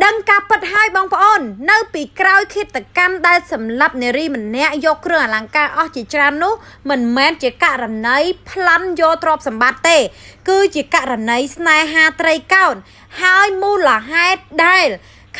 ដឹងការពិតហើយបងប្អូននៅពីក្រោយឃាតកម្មដែលសម្លាប់នារីម្នាក់យកគ្រឿងអលង្ការអស់ជាច្រើននោះមិនមែនជាករណីប្លន់យកទ្រព្យសម្បត្តិទេ គឺជាករណីស្នេហាត្រីកោណហើយមូលហេតុដែល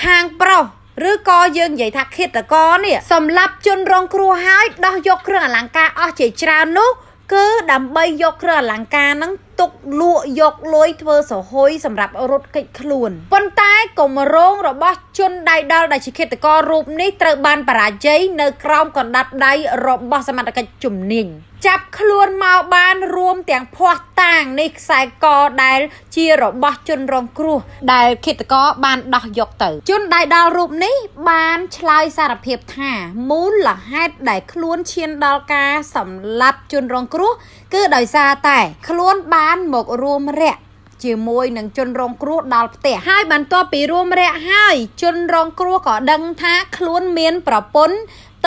ខាងប្រុសឬក៏យើងនិយាយថាឃាតករនេះសម្លាប់ជនរងគ្រោះហើយដោះយកគ្រឿងអលង្ការអស់ជាច្រើននោះគឺដើម្បីយកគ្រឿងអលង្ការហ្នឹងទុកលក់យកលុយធ្វើសហុយសម្រាប់រត់គេចខ្លួនប៉ុន្តែគម្រោងរបស់ជនដៃដល់ដែលជាឃាតកររូបនេះត្រូវបានបរាជ័យនៅក្រោមកណ្ដាប់ដៃរបស់សមត្ថកិច្ចជំនាញចាប់ខ្លួនមកបានរួមទាំងភ័ស្តុតាងនេះខ្សែកដែលជារបស់ជនរងគ្រោះដែលឃាតករបានដោះយកទៅជនដៃដល់រូបនេះបានឆ្លើយសារភាពថាមូលហេតុដែលខ្លួនឈានដល់ការសម្លាប់ជនរងគ្រោះគឺដោយសារតែខ្លួនបានមករួមរយៈជាមួយនឹងជនរងគ្រោះដល់ផ្ទះហើយបន្ទាប់ពីរួមរយៈហើយជនរងគ្រោះក៏ដឹងថាខ្លួនមានប្រពន្ធ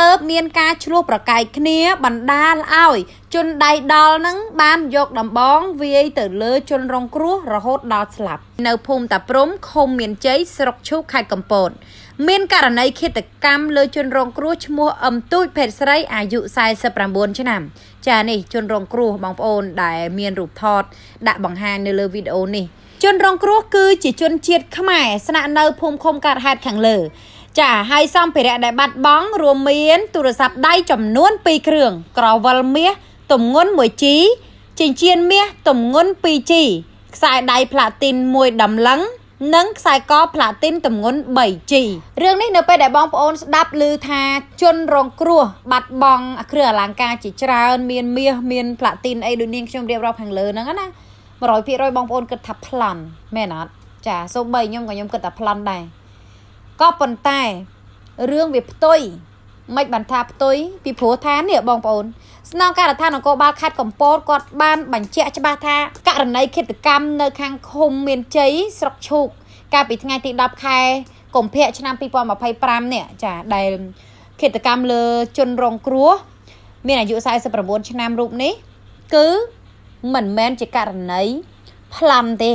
ទៅមានការឆ្លោះប្រកែកគ្នាបណ្ដាលឲ្យជនដៃដល់នឹងបានយកដំបងវាយទៅលើជនរងគ្រោះរហូតដល់ស្លាប់នៅភូមិតាព្រំឃុំមានជ័យស្រុកឈូកខេត្តកំពតមានករណីឃាតកម្មលើជនរងគ្រោះឈ្មោះអឹមទូចភេទស្រីអាយុ49ឆ្នាំចានេះជនរងគ្រោះបងប្អូនដែលមានរូបថតដាក់បង្ហាញនៅលើវីដេអូនេះជនរងគ្រោះគឺជាជនជាតិខ្មែរស្នាក់នៅភូមិឃុំកើតហេតុខាងលើចាហើយសម្ភារៈដែលបាត់បង់រួមមានទូរស័ព្ទដៃចំនួន2គ្រឿងក្រវិលមាសទម្ងន់ 1G ចិញ្ចៀនមាសទម្ងន់ 2G ខ្សែដៃផ្លាទីន1តម្លឹងនិងខ្សែកផ្លាទីនទម្ងន់ 3G រឿងនេះនៅពេលដែលបងប្អូនស្ដាប់ឮថាជនរងគ្រោះបាត់បង់គ្រឿងអលង្ការជាច្រើនមានមាសមានផ្លាទីនអីដូចនាងខ្ញុំរៀបរាប់ខាងលើហ្នឹងណា100%បងប្អូនគិតថាប្លន់មែនអត់ចាសូម្បីខ្ញុំក៏ខ្ញុំគិតថាប្លន់ដែរក៏ប៉ុន្តែរឿងវាផ្ទុយមិនបានថាផ្ទុយពីព្រោះថានេះបងប្អូនស្នងការដ្ឋាននគរបាលខេត្តកំពតគាត់បានបញ្ជាក់ច្បាស់ថាករណីឃាតកម្មនៅខាងឃុំមានជ័យស្រុកឈូកកាលពីថ្ងៃទី10ខែកុម្ភៈឆ្នាំ2025នេះចាដែលឃាតកម្មលើជនរងគ្រោះមានអាយុ49ឆ្នាំរូបនេះគឺមិនមែនជាករណីប្លន់ទេ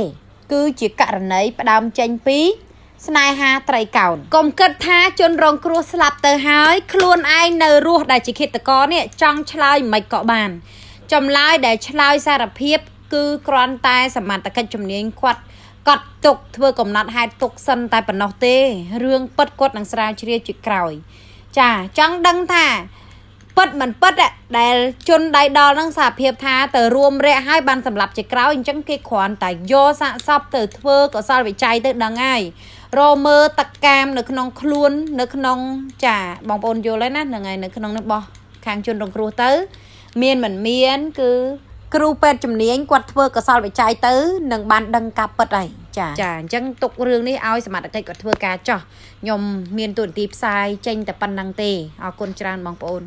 គឺជាករណីផ្ដើមចេញពីស្នេហាត្រីកោណកុំគិតថាជនរងគ្រោះស្លាប់ទៅហើយខ្លួនឯងនៅរស់ដែលជាឃាតករនេះចង់ឆ្លើយមិនក៏បានចម្លើយដែលឆ្លើយសារភាពគឺគ្រាន់តែសមត្ថកិច្ចជំនាញគាត់កត់ទុកធ្វើកំណត់ហេតុទុកសិនតែប៉ុណ្ណោះទេរឿងពិតគាត់នឹងស្រាវជ្រាវជាក្រោយចាចង់ដឹងថាពិតមិនពិតដែលជនដៃដល់នឹងសារភាពថាទៅរួមរយៈហើយបានសម្លាប់ជាក្រោយអញ្ចឹងគេគ្រាន់តែយកសាកសពទៅធ្វើកុសលវិច័យទៅដឹងហើយរមើតកាមនៅក្នុងខ្លួននៅក្នុងចាបងប្អូនយល់ហើយណាហ្នឹងហើយនៅក្នុងនេះបោះខាងជនរងគ្រោះទៅមានមិនមានគឺគ្រូពេទ្យជំនាញគាត់ធ្វើកុសលវិច័យទៅនឹងបានដឹងការពិតហើយចាអញ្ចឹងទុករឿងនេះឲ្យសមត្ថកិច្ចគាត់ធ្វើការចោះខ្ញុំមានទូនាទីផ្សាយចេញតែប៉ុណ្្នឹងទេអរគុណច្រើនបងប្អូន